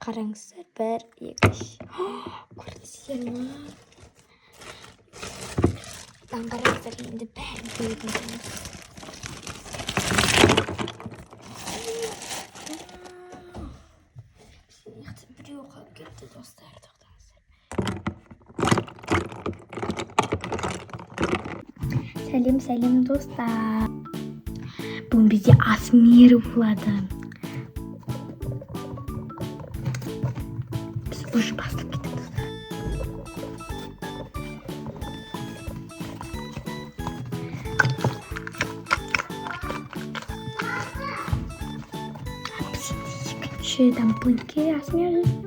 Қараңыздар, бір, екі, үш. Көрдіңіздер ма? Мынаны қараңыздар, енді бәрін көретін боламыз. Біреу қалып кетті, достар, тоқтаңыздар. Сәлем, сәлем, достар! Бүгін бізде АСМР болады. Біз уже бастап кеттік, достар. Біз енді екінші дамплингке АСМР жасаймыз.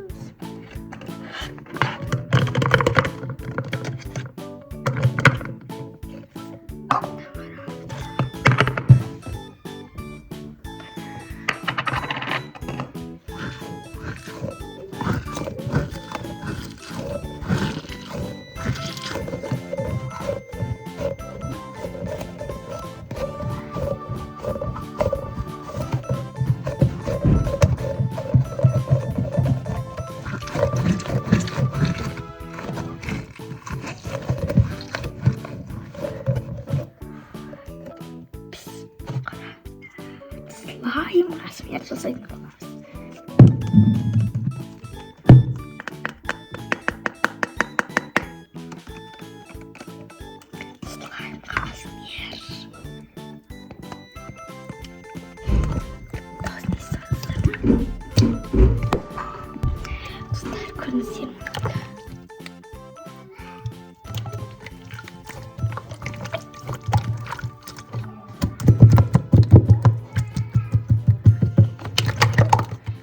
Біз қара слайм АСМР жасайтын боламыз. Слаймға АСМР. Дауысын естіп жатсыздар ма, достар? Көрдіңіздер ме?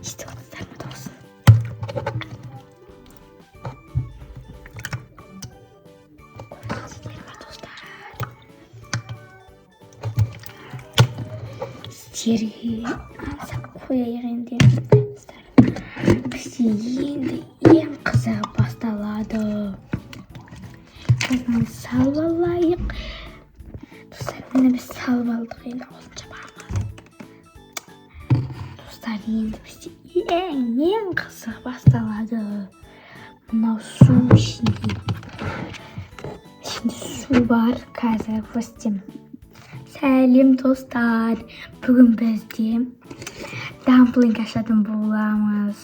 Естіп жатсыздар ма дауысын? Көрдіңіздер ма, достар? Сіздерге аңсап қояйық енді. Достар, бізде енді ең қызығы басталады. Қазір салып алайық, достар. Міне, біз салып алдық, енді аузын жабамыз. Достар, енді бізде ең қызығы басталады. Мынау су, ішінде су бар. Қазір көрсетемін. Сәлем, достар! Бүгін бізде дамплинг ашатын боламыз.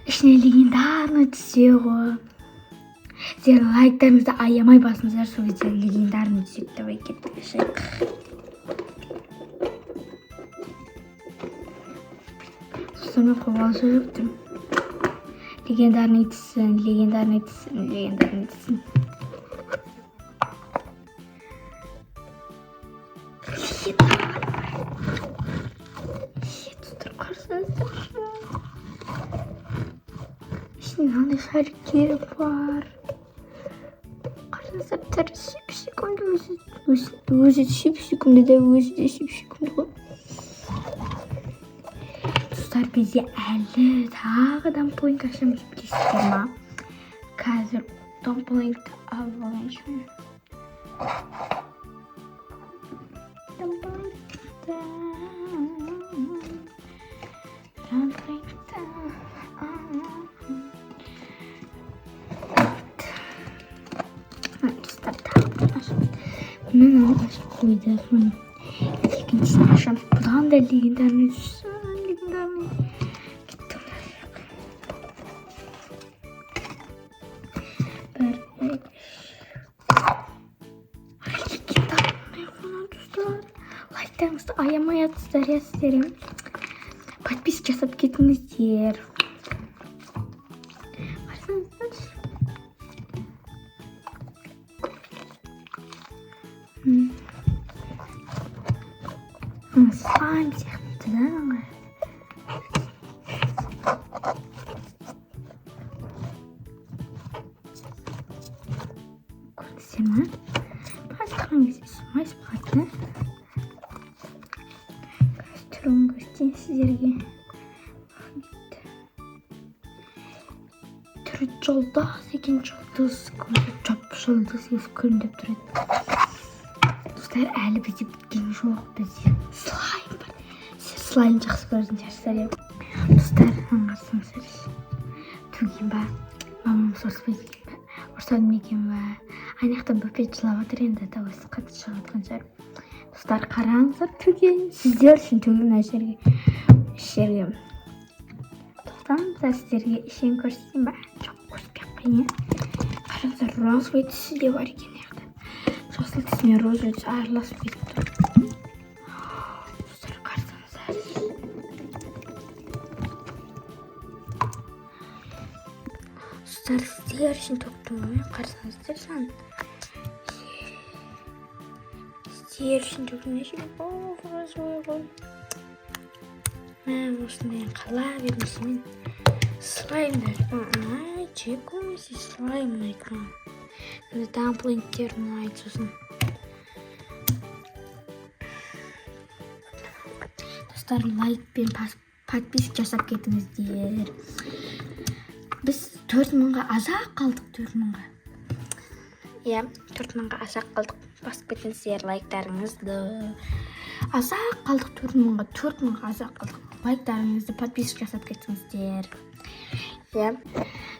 Ішіне легендарный түссе ғой. Сіздер лайктарыңызды аямай басыңыздар, сол кезде легендарный түседі. Давай, кеттік, ашайық. Достар, мен қобалжып тұрмын. Легендарный түссін, легендарный түссін, легендарный түссін. Легендарный! Достар, қарасаңыздаршы, ішінде мынандай шариктер бар. Қарасаңыздар, түрі сүп сүйкімді. Өзі сүп сүйкімді де, өзі де сүп сүйкімді ғой. Достар, бізде әлі тағы дамплинг ашамыз, білесіздер ма? Қазір дамплингті алып алайыншы. Дамплингті, дамплингті. Достар, тағы бір ашамыз. Мынаны ашып қойдық, міне, екіншісін ашамыз. Бұдан да легендарный түссін, легендарный. Кетті. Бір, екі, үш. Легендарный қонақ! Достар, лайктарыңызды аямай атсыздар, иә? Сіздер подписка жасап кетіңіздер. Қарасаңыздаршы. Слайм сияқты да аңға. Көрдіңіздер ма? Бастаған кезде майысып қалады да. Қазір түрін көрсетейін сіздерге. Кетті. Түрі жұлдыз екен, жұлдыз. Көзі жап жұлдыз есіп күлімдеп тұрады. Достар, әлі бізде біткен жоқ, бізде слайм бар. Сіздер слайм жақсы көретін шығарсыздар, иә? Достар, екен ба? Мамамыз ұрыспайды екен ба? Ұрсады ма екен ба? Ана жақта бөпе жылап жатыр енді, дауысы қатты шығып жатқан шығар. Достар, қараңыздар, түгел сіздер үшін түгел мына жерге, осы жерге тоқтаңыздар, сіздерге ішін көрсетейін ба? Жоқ, көрсетпей ақ қояйын, иә. Қараңыздар, розовый түсі де бар екен мына жақта. Жасыл түсі мен розовый түсі араласып кетіп тұр. Достар, қарасаңыздар. Достар, сіздер үшін төктім ғой мен, қарасаңыздар, жан. Сіздер үшін төктім, неше розовый ғой. Мә, осындай қалап едім мен. Слаймдар ұнайды, жек көрмесе слайм ұнайды маған. Енді дамплингтер ұнайды сосын. Достар, лайк пен подписка жасап кетіңіздер. Біз 4000-ға аз-ақ қалдық, 4000-ға. Иә, 4000-ға аз-ақ қалдық. Басып кетіңіздер лайктарыңызды. Аз-ақ қалдық 4000-ға, 4000-ға аз-ақ қалдық. Лайктарыңызды, подписка жасап кетіңіздер. Иә.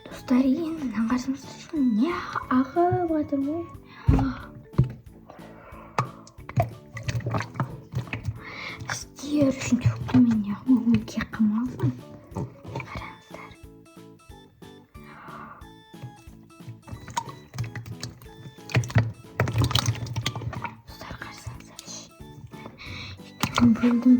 Достар, енді мынаны қарасаңыздар, не ағып жатыр ғой. Сіздер үшін төктім мен, не өңкей қамалсың. Қараңыздар. Достар, қарасаңыздаршы. Екеуін бөлдім.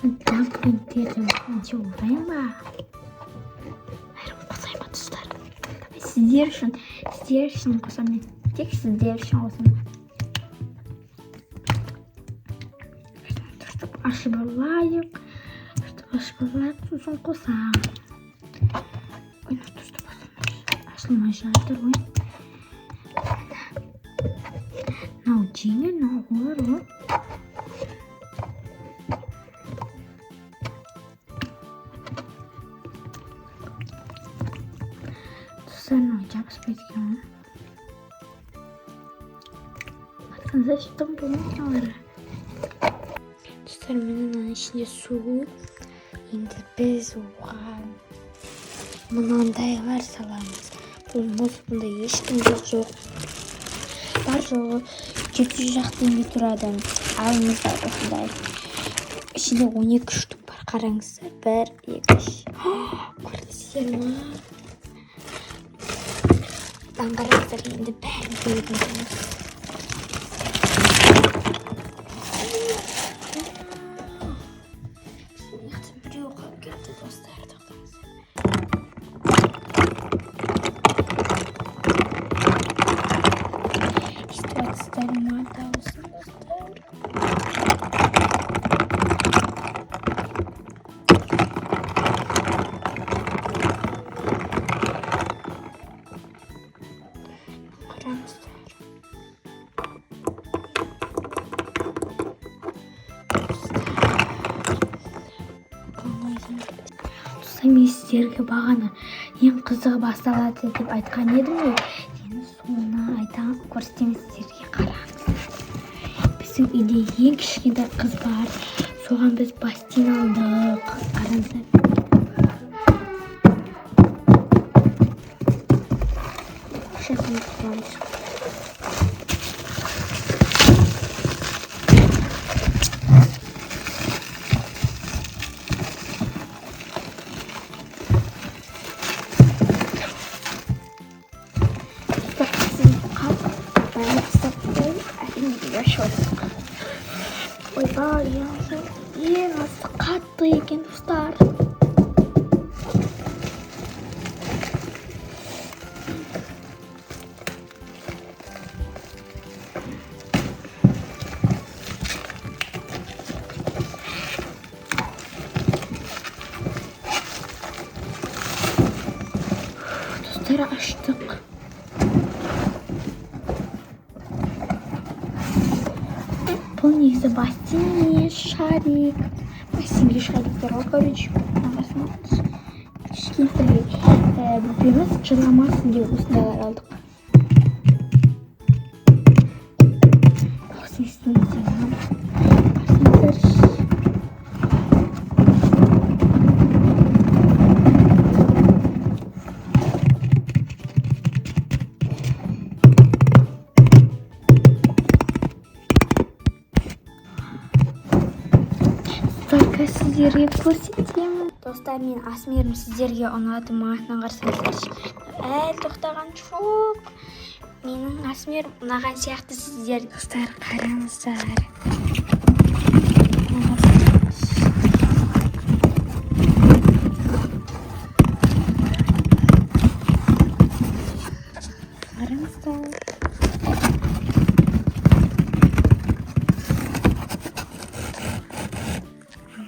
Мен дамплингтерді неше орайын ба? Бәрін қосайын ба, достар? Давай, сіздер үшін қосамын мен. Тек сіздер үшін қосамын. Дұрыстап ашып алайық. Дұрыстап ашып алайық, сосын қосамын. Ой, мына дұрыстап ашылмай жатыр ғой. Мынау жеңіл, мынау ауыр ғой. Достар, мынау жабыспайды екен ғой. Қарасаңыздаршы, дым болмайды мыналарға. Достар, міне мынаның ішінде су. Енді біз оған мынандайлар саламыз. Бұл мұз, бұнда ешкімде жоқ. Бар жоғы 700 ақ теңге тұрады. Алыңыздар осындай. Ішінде 12 штук бар, қараңыздар. 1, 2, 3. Көрдіңіздер ма? Қараңыздар, енді бәрін бөлетін боламыз. Біреу қалып кетті, достар, тоқтаңыздар. Естіп жатсыздар ма дауысын, достар? Қараңыздар. Достар, мен сіздерге бағана ең қызығы басталады деп айтқан едім ғой. Енді соны айтамын, көрсетемін сіздерге, қараңыздар. Біздің үйде ең кішкентай қыз бар. Соған біз бассейн алдық. Қараңыздар. Сейчас мы откроем. Ойбай, ең асты қатты екен, достар. Достар, аштық. Бұл негізі бассейн емес, шарик. Бассейнге шариктер ғой, короче. Кішкентай бөпеміз жыламасын деп осындайлар алдық. Дауысын естіңіздер ма? Сіздерге көрсетемін. Достар, мен АСМР-ім сіздерге ұнады ма? Мына қарасаңыздаршы, әлі тоқтаған жоқ. Менің АСМР-ім ұнаған сияқты сіздер. Достар, қараңыздар. Мына қарасаңыздаршы. Қараңыздар.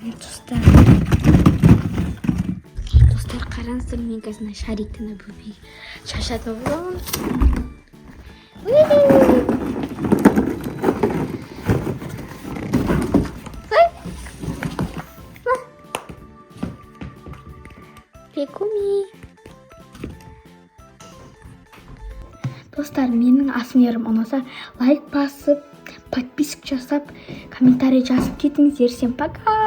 Достар, достар, қараңыздар, мен қазір мына шарикті мына бөпеге шашатын боламын. Уи! Ой! Ма. Пекуми. Достар, менің АСМР-ім ұнаса, лайк басып, подписка жасап, комментарий жазып кетіңіздер. Всем пока!